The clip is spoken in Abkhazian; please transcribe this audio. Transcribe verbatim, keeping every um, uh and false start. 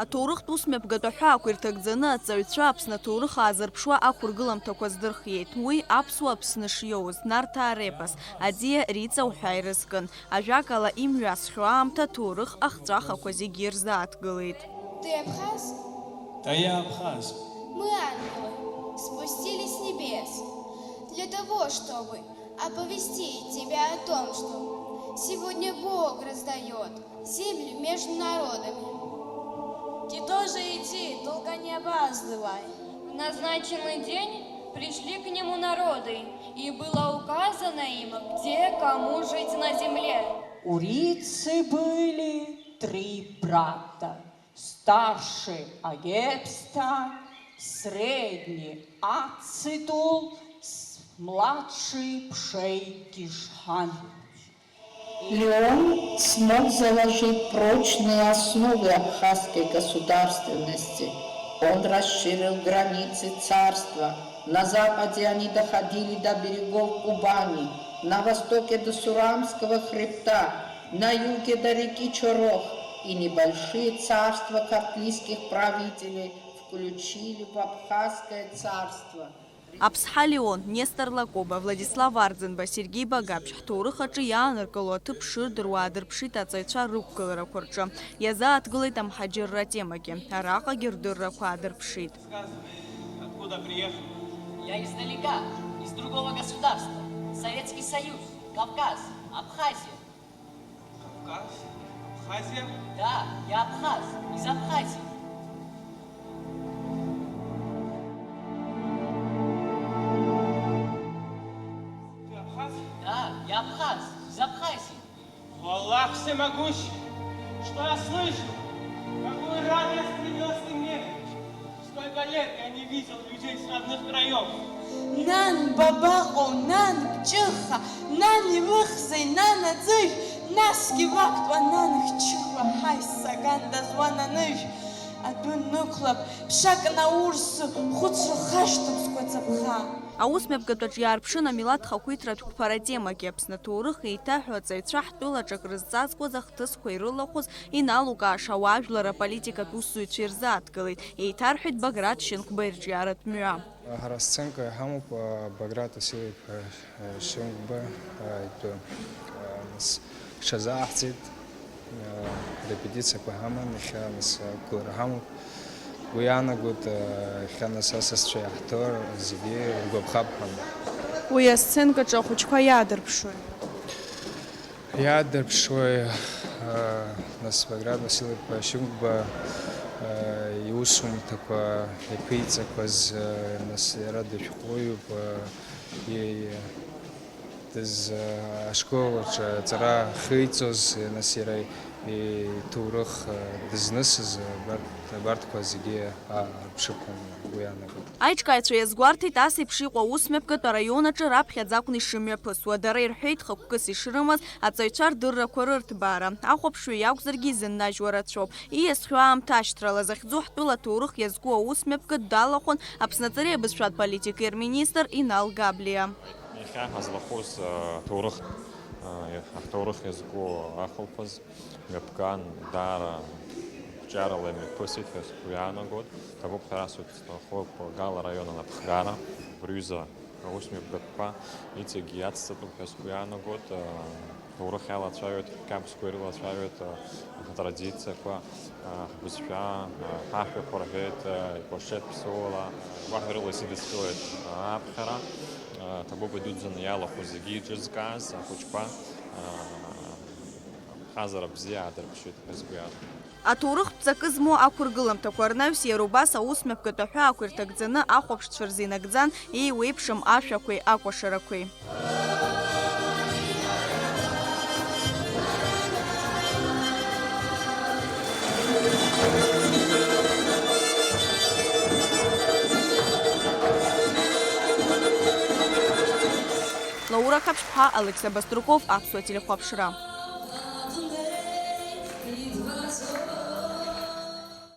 Аҭоурыхтә ус мҩаԥгатә аҳәаақәа ирҭагӡаны аҵаҩцәа Аԥсны аҭоурых аазырԥшуа ақәыргыламҭақәа здырхиеит. Уи аԥсуа Аԥсны шиоуз, Нарҭаа репос, аӡиа Риҵа уҳәа ирызкын. Ажәакала, имҩасхьоу аамҭа аҭоурых ахҵәахақәа зегьы ирзааҭгылеит. Ты абхаз? Да, я абхаз. Мы, ангелы, спустились с небес для того, чтобы оповестить тебя о том, что сегодня Бог раздает землю между народами. Ты тоже иди, долго не опаздывай. В назначенный день пришли к нему народы, и было указано им, где кому жить на земле. У Рицы были три брата. Старший Агепста, средний Ацитул, с-, младший Пшей Кишхан. Леон смог заложить прочные основы абхазской государственности. Он расширил границы царства. На западе они доходили до берегов Кубани, на востоке до Сурамского хребта, на юге до реки Чорох, и небольшие царства картлийских правителей включили в Абхазское царство. Аԥсҳа Леон, Нестор Лакоба, Владислав Арӡынба, Сергеи Багаԥшь ҳҭоурых аҿы иааныркыло аҭыԥ шырдыруа аадырԥшит аҵаҩцәа рықәгыларақәа рҿы. Иазааҭгылеит амҳаџьырра атемагьы. Араҟагьы рдыррақәа аадырԥшит. Откуда приехал? Я издалека, из другого государства. Советский Союз, Кавказ, Абхазия. Кавказ? Абхазия? Да, я абхаз, из Абхазии. Ты абхаз? Да, я абхаз, из Абхазии. О, Аллах всемогущий! Что я слышу? Какую радость принёс ты мне! Сколько лет я не видел людей с родных краёв! Нан, бабаҟоу, нан, бҷыхха, нан, илыхзеи, нан, аӡыжә, насгьы лактәа, нан, хчыхәа, ҳаи, сагандаз уананыжә! Адәы нықәлап, ԥшак наурсы, хәыцрыхашҭуп сгәаҵа ԥха. Аус мҩаԥгатәаҿ иаарԥшын амилаҭ хақәиҭратә қәԥара атемагьы. Аԥсны аҭоурых еиҭаҳәо аҵаҩцәа ҳтәылаҿ акрызҵазкуаз ахҭысқәа ирылахәыз иналукааша ауаажәлар аполитикатә усзуҩцәа ирзааҭгылеит, еиҭарҳәеит Баграт Шьынқәба ирҿиаратә мҩа. Ҳара асценка иҳамоуп, а, Баграт Васильев-иԥа, а, Шьынқәба, а, итәы, а, нас, иҽазааҳҵеит. Репетициақәа ҳаман, иахьа нас ақәгылара ҳамоуп. Уи иаанагоит, иахьа нас асасцәа иаҳҭо зегьы ргәаԥхап ҳәа. Уи асценкаҿы ахәыҷқәа иаадырԥшуеи? Иаадырԥшуеи, нас Баграт Васильев-иԥа Шьынқәба иусумҭақәа иаԥиҵақәаз, нас иара дышәҟәыҩҩуп, и-, Дыз, ашкол аҿы аҵара ахьиҵоз, нас иара иҭоурых, а, дызнысыз, абарҭ, абарҭқәа зегьы, а, арԥшып ҳәа угәы иаанагоит. Аиҿкааҩцәа иазгәарҭеит, ас еиԥш иҟоу аусмҩаԥгатә араион аҿы раԥхьаӡа акәны ишымҩаԥысуа. Дара ирҳәеит, хықәкыс ишрымаз аҵаҩцәа рдыррақәа рырҭбаара. Ахәаԥшҩы иакәзаргьы изыннажьуа рацәоуп. Ииасхьоу аамҭа ашьҭрала захьӡу ҳтәыла аҭоурых иазку аусмҩаԥгатә далахәын Аԥсны аҵареи абызшәатә политикеи рминистр Инал Габлиа. Иахьа ҳазлахәыз, а, ҭоурых, а, ҳҭоурых иазку ахәылԥаз мҩаԥган, даара қәҿиарала имҩаԥысит ҳәа сгәы иаанагоит. Ҭабуп ҳәа расҳәоит, сҭахуп Гала араион анапхгара, убри аҩыза аус мҩаԥгатәқәа иҵегь иацҵатәуп ҳәа сгәы иаанагоит. А, ҭоурых иалацәажәоит, ҳқьабзқәа ирылацәажәоит, а, ҳтрадициақәа, а, ҳбызшәа, а, ҳажәақәа рҳәеит, а, икәашеит ԥсуала, гәаҳәарыла исыдыскылеит, а, аԥхьара, а, ҭабуп идуӡӡаны иалахәыз зегьы иҿызкааз ахәыҷқәа, а, ҳазара бзиа аадырԥшит ҳәа сгәы иаанагоит. Аҭоурыхтә ҵакы змоу ақәыргыламҭақәа рнаҩс иара убас аус мҩаԥгатә аҳәаақәа ирҭагӡаны ахәаԥшцәа рзы инагӡан еиуеиԥшым ашәақәеи акәашарақәеи. Лаура Қаԥшьԥҳа, Алықьса Баструков, Аԥсуа телехәаԥшра.